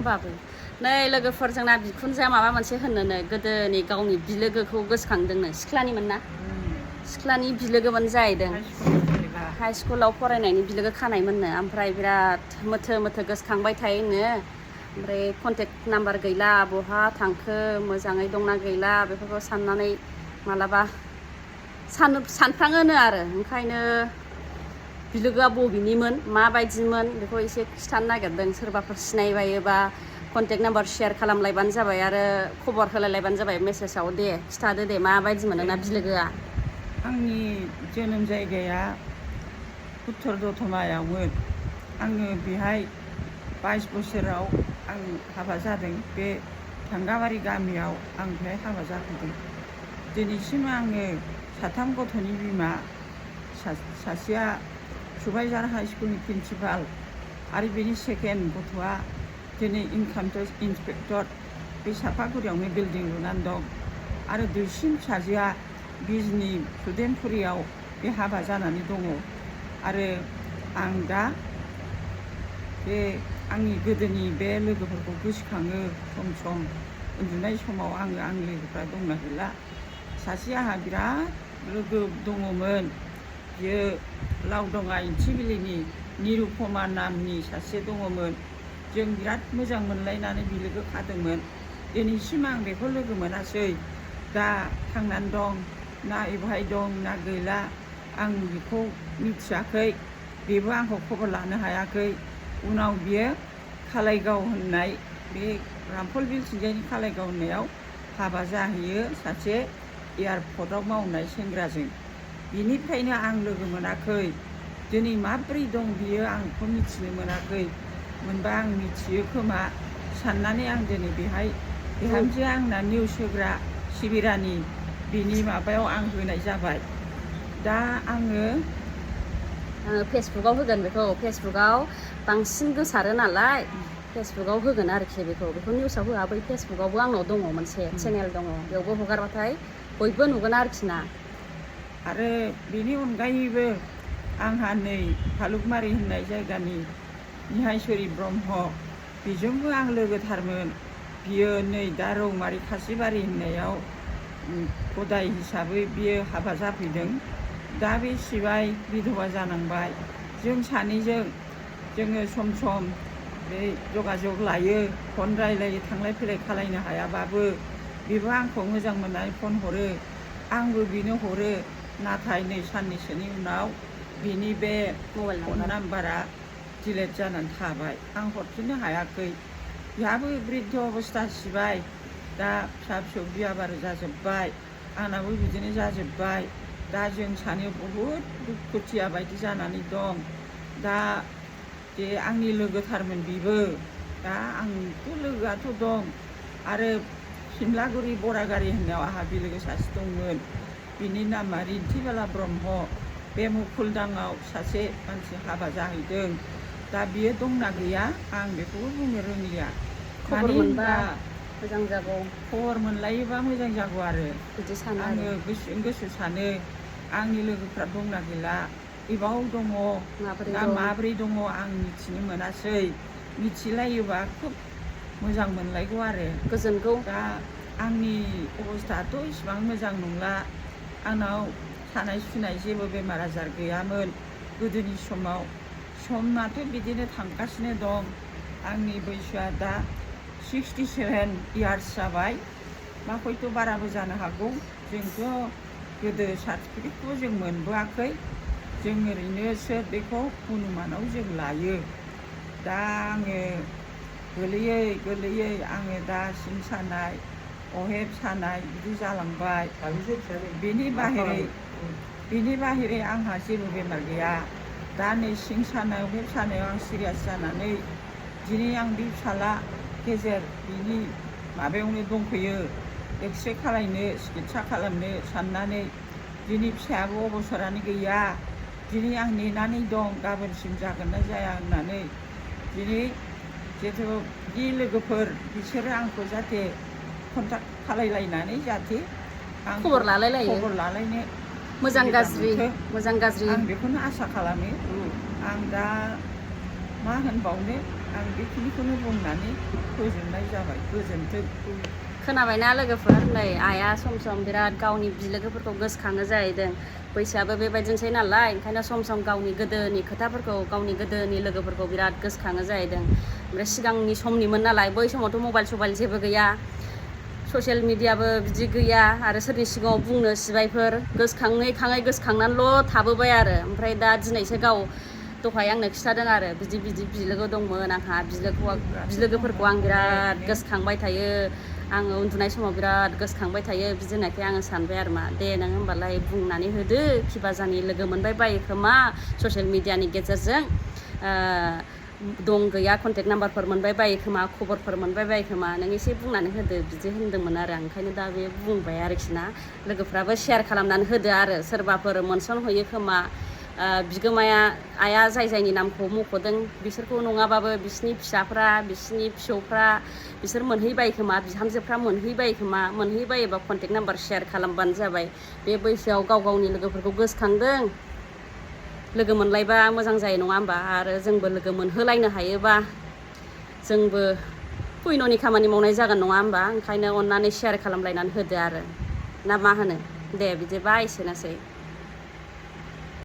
होमबाबो नै लोगोफोरजोंना बिखुनजोआ माबा मोनसे होनोनो गोदोनि गावनि बिलोगोखौ गोसोखांदोंनो सिख्लानिमोन ना सिख्लानि बिलोगोमोन जाहैदों हाइ स्कुलाव फरायनायनि बिलोगो खानायमोननो ओमफ्राय बिराद मोथो मोथो गोसोखांबाय थायोनो ओमफ्राय कन्टेक्ट नाम्बार गैला बहा थांखो मोजाङै दंना गैला बेफोरखौ साननानै मालाबा सानफ्राङोनो आरो ओंखायनो बिलोगोआ बबेनिमोन माबायदिमोन बेखौ एसे खिथानो नागिरदों सोरबाफोर सिनायबायोबा कन्टेक्ट नाम्बार शेयार खालामलायबानो जाबाय आरो खबर होलायलायबानो जाबाय मेसेजाव दे खिथादो दे माबायदि मोनोना बिलोगोआ आंनि जोनोम जायगाया उत्तर दतमायावमोन आङो बेहाय 22 बोसोराव आं हाबा जादों बे थांगाबारि गामियाव आं बेहाय हाबा जाफैदों दिनैसिम आङो साथाम गथ'नि बिमा सासेया सुबाइजार हाइ स्कुलनि प्रिन्सिपाल आरो बेनि सेकेन्ड गथ'आ दिनै इनकाम टेक्स इन्सपेक्टर बे सापागुरियावनो बिल्डिं लुनानै दं आरो दुइसिन फिसाजोआ बिजनि सुदेमपुरियाव बे हाबा जानानै दङ आरो आं दा बे आंनि गोदोनि बे लोगोफोरखौ गोसोखाङो सम सम उन्दुनाय समाव आंनि लोगोफ्रा दंना गैला सासे आंहा बिराद लोगो दङमोन बियो लावदङा इन्थिबिलिनि निरुपमा नामनि सासे दङमोन जों बिराद मोजां मोनलायनानै बिलोगो खादोंमोन दिनैसिम आं बेखौ लोगो मोनासै दा थांनानै दं ना बेवहाय दं ना गैला आं बेखौ मिथियाखै बेबो आंखौ खबर लानो हायाखै उनाव बियो खालायगाव होननाय बे रामफल बिल सिंजायनि खालायगाव होननायाव हाबा जाहैयो सासे एयारपर्टआव मावनाय सेंग्राजों बिनिफ्रायनो आं लोगो मोनाखै दिनै माब्रै दं बियो आं बेखौ मिथिनो मोनाखै मोनबा आं मिथियो खोमा साननानै आं दिनै बेहाय बिहामजोआ आंना निउस होग्रा सिबिरानि बिनि माबायाव आं होनाय जाबाय दा आङो फेसबुकाव होगोन बेखौ फेसबुकाव बांसिन गोसारो नालाय फेसबुकाव होगोन आरोखि बेखौ निउसाव होआ बै फेसबुकावबो आंनाव दङ मोनसे चेनेल दङ बेयावबो हगारबाथाय बयबो नुगोन आरोखि ना आरो बेनि अनगायैबो आंहा नै भालुकमारि होननाय जायगानि निहायसरि ब्रह्म बेजोंबो आं लोगोथारमोन बियो नै दा रौमारि खासिबारि होननायाव गदाय हिसाबै बियो हाबा जाफैदों दा बे सिबाय बिधवा जानांबाय जों सानैजों जोङो सम सम बे जगाजग लायो फन रायलायो थांलाय फैलाय खालायनो हायाबाबो बेबो आंखौ मोजां मोननानै फन हरो आंबो बिनो हरो नाथाय नै साननैसोनि उनाव बिनि बे फन नाम्बारा डिलेट जानानै थाबाय आं हरफिननो हायाखै बिहाबो बृद्ध अबस्था सिबाय दा फिसा फिसौ बिया बारा जाजोब्बाय आंनाबो बिदिनो जाजोब्बाय दा जों सानै बहुद दुखुथिया बायदि जानानै दं दा जे आंनि लोगोथारमोन बिबो दा आंथ' लोगोआथ' दं आरो सिमलागुरि बरागारि होननायाव आंहा बिलोगो सासे दंमोन बिनि नामा रिन्थिबाला ब्रह्म बे मुखुलदाङाव सासे मानसि हाबा जाहैदों दा बियो दंना गैया आं बेखौबो बुंनो रोंलिया खबर मोनबा मोजां जागौ खबर मोनलायोबा मोजां जागौ आरो बिदि सानो आङो गोसो सानो आंनि लोगोफ्रा दंना गैला इबाव दङ ना माब्रै दङ आं मिथिनो मोनासै मिथिलायोबा खोब मोजां मोनलायगौ आरो गोजोनगौ दा आंनि अबस्थायाथ' इसिबां मोजां नंला आंनाव सानाय सुनाय जेबो बेमार आजार गैयामोन गोदोनि समाव समाथ' बिदिनो थांगासिनो दं आंनि बैसोआ दा 67 इयार्स जाबाय मा हयथ' बाराबो जानो हागौ जोंथ' गोदो सार्टिफिकेटखौ जों मोनबोआखै जों ओरैनोसो बेखौ अनुमानाव जों लायो दा आङो गोलैयै आङो दा सिं सानाय अहेब सानाय बिदि जालांबाय बेनि बाहेरै आंहा जेबो बेमार गैया दा नै सिं सानाय अहेब सानायाव आं सिरियास जानानै दिनै आं बे फिसाला गेजेर बिनि माबायावनो दंफैयो एक्सरे खालायनो सिकित्सा खालामनो साननानै दिनै फिसायाबो अबसरानो गैया दिनै आं नेनानै दं गाबोनसिम जागोन ना जाया होननानै दिनै जिहेथु बे लोगोफोर बिसोरो आंखौ जाहाथे कन्टाक्ट खालायलायनानै जाहाथे आं खबर लालायनो मोजां गाज्रि आं बेखौनो आसा खालामो आं दा मा होनबावनो आं बेखिनिखौनो बुंनानै फोजोबनाय जाबाय। गोजोन्थों। खोनाबायना लोगोफोर, नै आइया सम सम बिराद गावनि बिलोगोफोरखौ गोसोखाङो जाहैदों। बैसोआबो बेबायदिनोसै नालाय, ओंखायनो सम सम गावनि गोदोनि खोथाफोरखौ, गावनि गोदोनि लोगोफोरखौ बिराद गोसोखाङो जाहैदों। ओमफ्राय सिगांनि समनिमोन नालाय, बै समावथ' मबाइल सबाइल जेबो गैया, ससियेल मिडियाबो बिदि गैया, आरो सोरनि सिगाङाव बुंनो सिबायफोर गोसोखाङै खाङै गोसोखांनानैल' थाबोबाय आरो। ओमफ्राय दा दिनैसो गाव दहाय आंनो खिथादों आरो बिदि बिलोगो दंमोन आंहा, बिलोगोफोरखौ आं बिराद गोसोखांबाय थायो, आङो उन्दुनाय समाव बिराद गोसोखांबाय थायो बिदि होननायखाय आङो सानबाय आरो मा, दे नों होमबालाय बुंनानै होदो, खिबाजानि लोगो मोनबाय बायो खोमा ससियेल मिडियानि गेजेरजों, दं गैया कन्टेक्ट नाम्बारफोर मोनबाय बायो खोमा, खबरफोर मोनबाय बायो खोमा, नों एसे बुंनानै होदो बिदि होनदोंमोन आरो आं। ओंखायनो दा बे बुंबाय आरोखि ना, लोगोफ्राबो शेयार खालामनानै होदो आरो, सोरबाफोर मोनसनहैयो खोमा, बिगोमाया आइया जाय जायनि नामखौ मख'दों बिसोरखौ नङाबाबो बिसिनि फिसाफ्रा, बिसिनि फिसौफ्रा, बिसोर मोनहैबाय खोमा, बिहामजोफ्रा मोनहैबाय खोमा, मोनहैबायोबा कन्टेक्ट नाम्बार शेयार खालामबानो जाबाय। बे बैसोआव गाव गावनि लोगोफोरखौ गोसोखांदों, लोगो मोनलायबा मोजां जायो नङा होमबा, आरो जोंबो लोगो मोनहोलायनो हायोबा जोंबो पुण्यनि खामानि मावनाय जागोन नङा होमबा। ओंखायनो अननानै शेयार खालामलायनानै होदो आरो, ना मा होनो? दे बिदिबा एसेनोसै।